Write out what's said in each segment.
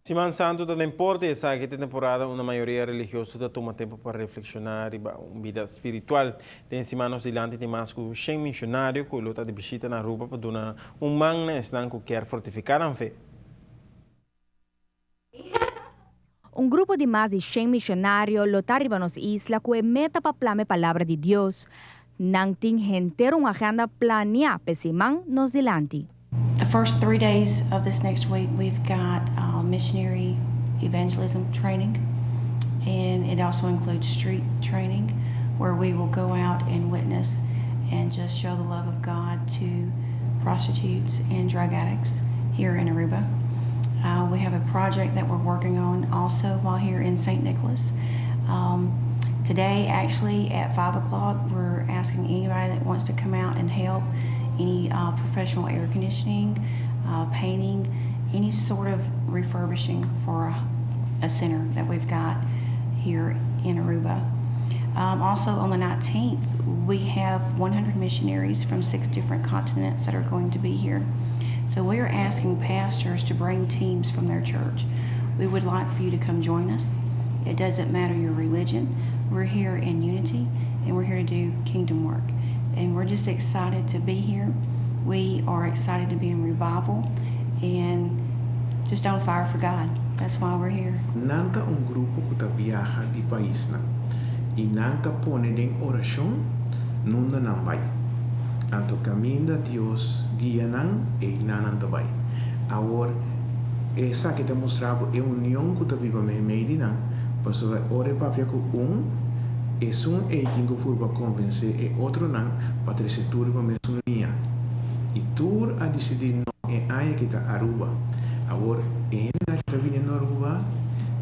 Siman Santu ta den porta i esaki ta e temporada unda mayoria religioso ta tuma tempu pa reflekshoná riba un bida spiritual. Den siman nos dilanti tin mas ku shen mishonario ku lo ta di bishita na Aruba pa duna un man na esnan ku kier fortifiká nan fe. Un grupo di mas di shen mishonario lo ta riba nos isla ku e meta pa plama e palabra di Dios. Nan tin henter un agenda planiá p'e siman nos dilanti. The first 3 days of this next week, we've got missionary evangelism training, and it also includes street training where we will go out and witness and just show the love of God to prostitutes and drug addicts here in Aruba. We have a project that we're working on also while here in St. Nicholas. Today, actually, at 5 o'clock, we're asking anybody that wants to come out and help any professional air conditioning, painting, any sort of refurbishing for a center that we've got here in Aruba. Also, on the 19th, we have 100 missionaries from six different continents that are going to be here. So we are asking pastors to bring teams from their church. We would like for you to come join us. It doesn't matter your religion. We're here in unity and we're here to do kingdom work. And we're just excited to be here. We are excited to be in revival and just on fire for God. That's why we're here. Nan ta un grupo ku ta biaha di paisnan. I nan ta pone den orashon nunda nan bai. Anto kaminda Dios guia nan e nan ta bai. Awor esaki ta mustra e union ku ta biba meimei di nan, pasobra ora papia ku un esun e tin ku purba konvensé e otronan pa trese tur pa mesun liña. I tur a disidí no e aña aki ta Aruba. Awor e na ta bini na Aruba,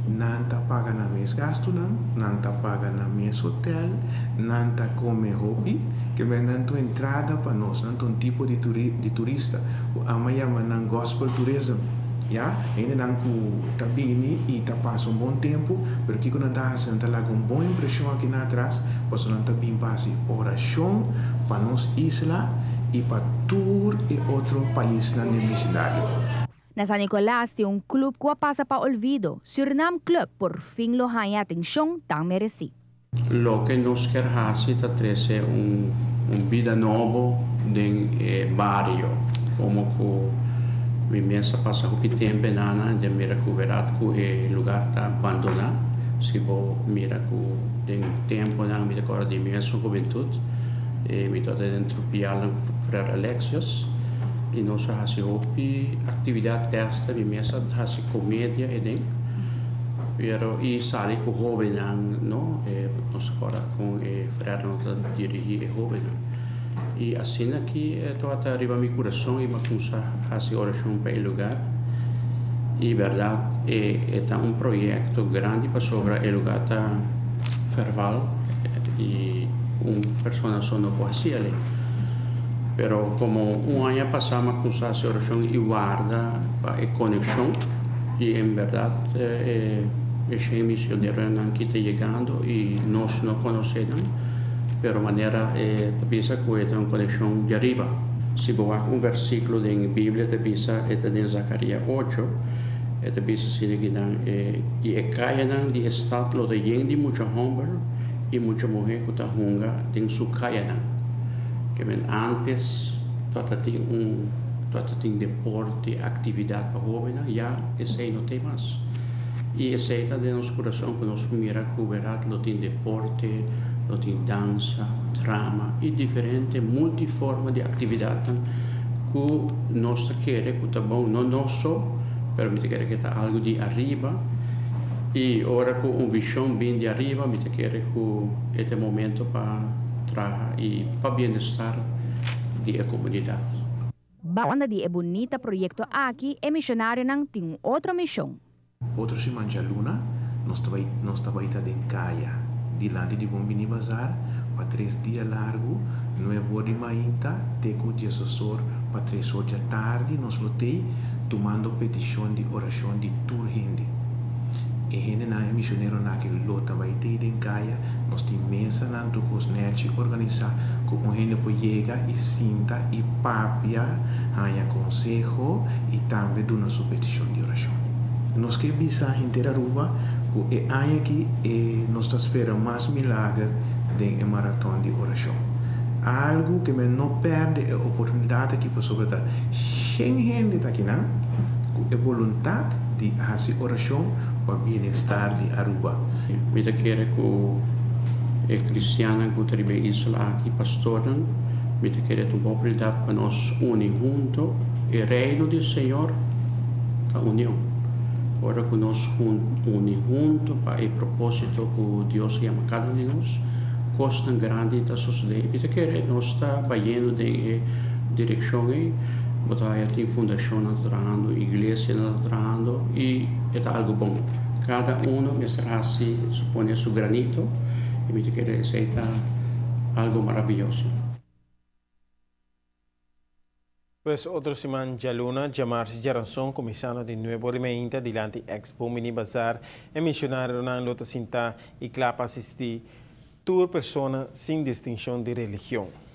nan ta paga nan mes gastunan, nan ta paga nan mes hotel, nan ta kome hopi, ke men nan ta entrada pa nos, nan ta un tipo di turista, ku ami a yama nan gospel tourism. Ya, hendenan ku ta bini i ta pasa un bon tempu, pero kiko nan ta hasi, nan ta laga un bon impreshon aki na atras, pasobra nan ta bin pa hasi orashon pa nos isla i pa tur e otro paisnan den bisindario. Na San Nicolas tin un klup ku a pasa pa olvido. Surinam Club por fin lo haña atenshon tan meresí. Loke nos ke hasi ta trese un bida nobo den bario. Komo ku mi mes a pasa hopi tempu einan, di mira ku berdat ku e lugá ta abandoná. Si bo mira ku den tempunan mi ta kòrda di mi mes hubentut, mi tabata den Trupial Frère Alexius i nos a hasi hopi aktividat testa mi mes a hasi komedia eiden. Pero i sali ku hóbennan, no? Nos kòrda ku e frère nan ta dirigí e hóbennan. I asina aki tabata riba mi kurason i mi a kuminsá hasi orashon pa e lugá. I berdat e ta un proyekto grandi pasobra e lugá ta verval i un persona so no por hasi alei. Pero komo un aña pasá mi a kuminsá hasi orashon i warda pa e konekshon i en berdat e misioneronan aki ta yegando i nos no konosé nan, pero manera e ta bisa ku e ta un konekshon di ariba. Si bo wak un versíkulo den Biblia ta bisa e ta den Zacarías 8, e ta bisa asina ku nan e i e kayanan di e stat lo ta yen di mucha hòmber i mucha muhé ku ta hunga den su kayanan. Ke men antes tabata tin un tabata tin deporte, aktividat pa hóbennan, ya esei no tin mas. I esei ta den nos kurason ku nos mira ku berdat lo tin deporte, lo tin dansa, drama i diferente multiforma di aktividatnan ku nos ta kere ku ta bon, no nos so, pero mi ta kere ku ta algu di ariba. I ora ku un vishon bin di ariba, mi ta kere ku e ta e momento pa traha i pa bienestar di e komunidat. Banda di e bunita proyekto aki, e misionarionan tin un otro mishon. Otro siman djaluna, nos ta bai ta den kaya, dilanti di Bon Bini Bazar, pa 3 dia largu, 9 or di mainta, te ku 10 or pa 3 or di atardi, nos lo tei, tumando petishon di orashon di tur hende. E hendenan e misioneronan aki lo ta bai tei den kaya, nos tin mesanan tur kos nèchi organisá, ku un hende por yega i sinta i papia, haña konseho i tambe duna su petishon di orashon. Nos ke bisa henter Aruba ku e aña aki e nos ta spera mas milager den e maraton di orashon. Algu ke men no pèrdè e oportunidat aki pasobra ta shen hende ta akinan ku e boluntat di hasi orashon pa bienestar di Aruba. Mi ta kere ku e kristiannan ku ta riba e isla aki, pastornan, mi ta kere ta un bon oportunidat pa nos uni hunto. E reino di Señor ta union. Ora ku nos uni hunto pa e propósito ku Dios a yama kada un di nos, kosnan grandi ta sosodé. Mi ta kere nos ta bayendo den e direkshon ei. Bo ta haya tin fundashonnan ta trahando, iglesianan ta trahando i e ta algu bon. Kada uno mester hasi su pone su granito i mi ta kere esei ta algu maravioso. Pues otro siman djaluna, djamars i djaranson kuminsando di nuebe ora i meinta dilanti Expo Mini Bazaar e misionarionan lo ta sinta i kla pa asistí tur persona sin distinshon di religion.